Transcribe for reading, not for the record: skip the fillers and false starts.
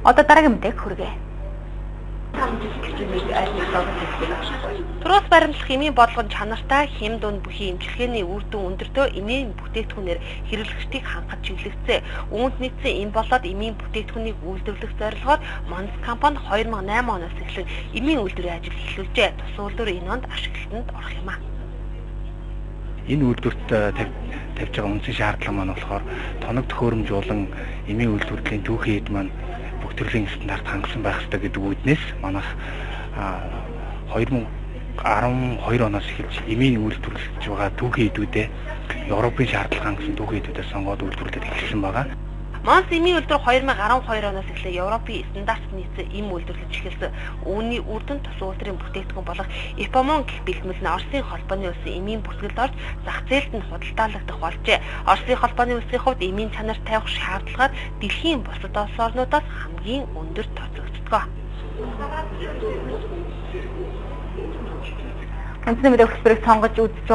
Одоо дараагийн мэдээг хүргэе. Тураас баримтлах эмийн бодлого нь чанартай хэм дунд бүхий эмчилгээний үр дүн өндөртөө эмийн бүтээгдэхүүнээр хэрэглэгчдийг хангах чиглэгдсэн. Үүнд нийцсэн эм болоод эмийн бүтээгдэхүүнийг үйлдвэрлэх зорилгоор Монс компани 2008 оноос эхлэн эмийн үйлдвэрийн ажил эхлүүлжээ. Тус үйлдвэр энэ онд ашиглалтанд орох юм а. Энэ үйлдвэрт тавьж байгаа үндсэн шаардлага маань болохоор тоног төхөөрөмж болон эмийн үйлдвэрлэлийн түүхийн эд маань бүх төрлийн стандарт хангасан байх ёстой гэдэг үүднээс манайх 2012 оноос эхэлж эмийн үйлдвэрлэж байгаа түүхийн эдүүдээ Европын шаардлага хангасан түүхийн эдүүдээ сонгоод үйлдвэрлээд эхэлсэн байгаа. Монс эмийн үйлдвэр 2012 оноос эхлэн Европын стандарт нийцсэн эм үйлдвэрлэж эхэлсэн. Үүний үр дүн тус үйлдвэрийн бүтээгдэхүүн болох Эпомон гэх бэлтгэл нь Оросын холбооны улсын эмийн бүртгэлд орж зах зээлд нь худалдаалагдах болжээ. Оросын холбооны улсын хувьд эмийн чанар тавих шаардлагаар дэлхийн бусад улс орнуудаас хамгийн өндөр тооцогддог. Үндсэн мэдээ хөтөлбөрийг сонгож үзэж байгаа